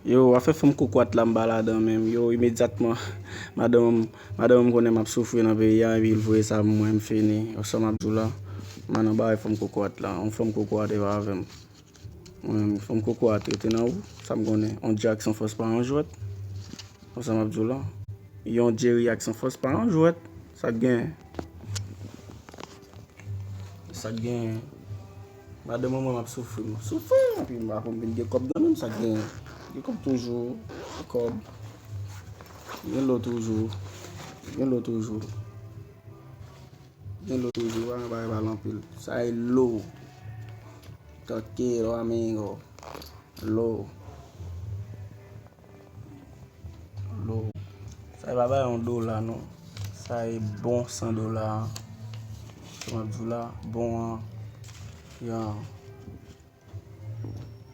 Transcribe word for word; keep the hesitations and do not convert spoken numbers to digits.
Yo, afè fanm kokwat la m pa ladan menm. Yo, imedyatman, madanm, madanm m konnen m ap soufri nan peyi a, epi l voye sa pou mwen, m fini. Ou sa m ap di w la, m nan bagay fanm kokwat la. Yon fanm kokwat e pa avè m. Mwen menm, fanm kokwat rete nan ou, sa m konnen. On Dye ak san fòs pa yon jwèt. Ou sa m ap di w la. Yon Dye ak san fòs pa yon jwèt. Sa k gen? Sa k gen? Madanm mwen, mwen ap soufri, m ap soufri, epi m pa konn vin gen kòb nan men m, sa k gen? Gen kòb toujou, kòb. Gen lo toujou, gen lo toujou. Gen lo toujou, pa gen bagay pale anpil. Sa e lo. Tranquilo, amigo. Lo. Lo. Sa e pa bay yon dola, non. Sa e bon san dola. Sa m ap di w la, bon an. Ya.